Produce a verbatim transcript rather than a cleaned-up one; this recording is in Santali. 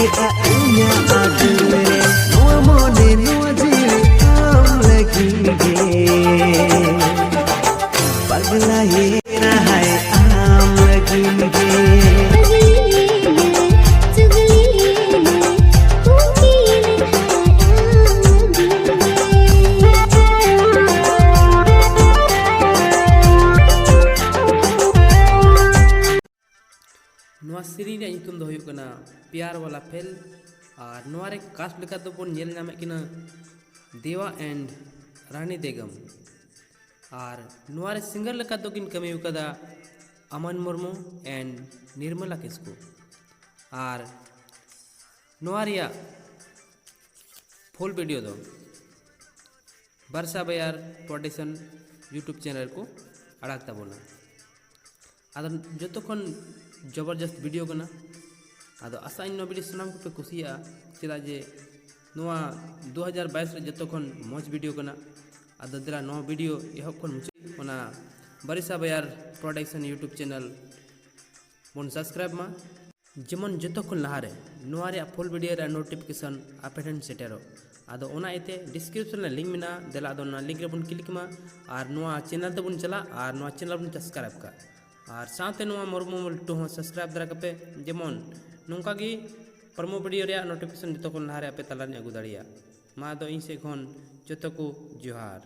ᱤᱧᱟᱹᱜ ᱟᱹᱛᱩ ᱨᱮ ᱱᱚᱣᱟ ᱢᱚᱱᱮ ᱱᱚᱣᱟ ᱡᱤᱣᱤ ᱟᱢ ᱞᱟᱹᱜᱤᱫ ᱜᱮ ᱯᱟᱜᱽᱞᱟ ᱭᱮᱱᱟ ᱦᱟᱭ ᱟᱢ ᱞᱟᱹᱜᱤᱫ ᱜᱮ᱾ ᱱᱚᱣᱟ ᱥᱮᱨᱮᱧ ᱨᱮᱭᱟᱜ ᱧᱩᱛᱩᱢ ᱫᱚ ᱦᱩᱭᱩᱜ ᱠᱟᱱᱟ ᱯᱭᱟᱨ ᱣᱟᱞᱟ ᱯᱷᱮᱞ᱾ ᱟᱨ ᱱᱚᱣᱟ ᱨᱮ ᱠᱟᱥᱴ ᱞᱮᱠᱟ ᱫᱚᱵᱚᱱ ᱧᱮᱞ ᱧᱟᱢᱮᱫ ᱠᱤᱱᱟ ᱫᱮᱣᱟ and ᱨᱟᱱᱤ ᱵᱮᱜᱚᱢ᱾ ᱟᱨ ᱱᱚᱣᱟ ᱨᱮ ᱥᱤᱝᱜᱟᱨ ᱞᱮᱠᱟ ᱫᱚᱠᱤᱱ ᱠᱟᱹᱢᱤ ᱟᱠᱟᱫᱟ ᱟᱢᱟᱱ ᱢᱩᱨᱢᱩ and ᱱᱤᱨᱢᱚᱞᱟ ᱠᱤᱥᱠᱩ᱾ ᱟᱨ ᱱᱚᱣᱟ ᱨᱮᱭᱟᱜ ᱯᱷᱩᱞ ᱵᱷᱤᱰᱤᱭᱳ ᱫᱚ ᱵᱟᱨᱥᱟ ᱵᱟᱭᱟᱨ ᱯᱨᱚᱰᱟᱠᱥᱚᱱ YouTube ᱪᱮᱱᱮᱞ ᱨᱮᱠᱚ ᱟᱲᱟᱜ ᱛᱟᱵᱚᱱᱟ᱾ ᱟᱫᱚ ᱡᱚᱛᱚ ᱠᱷᱚᱱ ᱡᱚᱵᱚᱨᱡᱚᱥᱛ ᱵᱷᱤᱰᱤᱭᱳ ᱠᱟᱱᱟ᱾ ᱟᱫᱚ ᱟᱥᱟᱧ ᱱᱚᱣᱟ ᱵᱷᱤᱰᱤᱭᱳ ᱥᱟᱱᱟᱢ ᱠᱚᱯᱮ ᱠᱩᱥᱤᱭᱟᱜᱼᱟ, ᱪᱮᱫᱟᱜ ᱡᱮ ᱱᱚᱣᱟ ᱫᱩ ᱦᱟᱡᱟᱨ ᱵᱟᱭᱤᱥ ᱨᱮ ᱡᱚᱛᱚ ᱠᱷᱚᱱ ᱢᱚᱡᱽ ᱵᱷᱤᱰᱤᱭᱳ ᱠᱟᱱᱟ᱾ ᱟᱫᱚ ᱫᱮᱞᱟ ᱱᱚᱣᱟ ᱵᱷᱤᱰᱤᱭᱳ ᱮᱦᱚᱵ ᱠᱷᱚᱱ ᱢᱩᱪᱟᱹᱫ ᱚᱱᱟ ᱵᱟᱨᱥᱟ ᱵᱟᱭᱟᱨ ᱯᱨᱚᱰᱟᱠᱥᱚᱱ YouTube ᱪᱮᱱᱮᱞ ᱵᱚᱱ ᱥᱟᱵᱥᱠᱨᱟᱭᱤᱵ ᱢᱟ, ᱡᱮᱢᱚᱱ ᱡᱚᱛᱚ ᱠᱷᱚᱱ ᱞᱟᱦᱟᱨᱮ ᱱᱚᱣᱟ ᱨᱮᱭᱟᱜ ᱯᱷᱩᱞ ᱵᱷᱤᱰᱤᱭᱳ ᱨᱮᱭᱟᱜ ᱱᱳᱴᱤᱯᱷᱤᱠᱮᱥᱚᱱ ᱟᱯᱮ ᱴᱷᱮᱱ ᱥᱮᱴᱮᱨᱚᱜ᱾ ᱟᱫᱚ ᱚᱱᱟ ᱤᱭᱟᱹᱛᱮ ᱰᱤᱥᱠᱨᱤᱯᱥᱚᱱ ᱨᱮ ᱞᱤᱝᱠ ᱢᱮᱱᱟᱜᱼᱟ, ᱫᱮᱞᱟ ᱟᱫᱚ ᱚᱱᱟ ᱞᱤᱝᱠ ᱨᱮᱵᱚᱱ ᱠᱞᱤᱠ ᱢᱟ ᱟᱨ ᱱᱚᱣᱟ ᱪᱮᱱᱮᱞ ᱛᱮᱵᱚᱱ ᱪᱟᱞᱟᱜ ᱟᱨ ᱱᱚᱣᱟ ᱪᱮᱱᱮᱞ ᱵᱚᱱ ᱥᱟᱵᱥᱠᱨᱟᱭᱤᱵ ᱠᱟᱜ᱾ ᱟᱨ ᱥᱟᱶᱛᱮ ᱱᱚᱣᱟ ᱢᱩᱨᱢᱩ ᱢᱚᱞ ᱴᱩ ᱦᱚᱸ ᱥᱟᱵᱥᱠᱨᱟᱭᱤᱵ ᱫᱟᱲᱮ ᱠᱟᱯᱮ, ᱡᱮᱢᱚᱱ ᱱᱚᱝᱠᱟ ᱜᱮ ᱯᱨᱚᱢᱳ ᱵᱷᱤᱰᱤᱭᱳ ᱨᱮᱭᱟᱜ ᱱᱳᱴᱤᱯᱷᱤᱠᱮᱥᱚᱱ ᱡᱚᱛᱚ ᱠᱷᱚᱱ ᱞᱟᱦᱟᱨᱮ ᱟᱯᱮ ᱛᱟᱞᱟᱨᱮᱧ ᱟᱹᱜᱩ ᱫᱟᱲᱮᱭᱟᱜ᱾ ᱢᱟ ᱟᱫᱚ ᱤᱧ ᱥᱮᱫ ᱠᱷᱚᱱ ᱡᱚᱛᱚ ᱠᱚ ᱡᱚᱦᱟᱨ᱾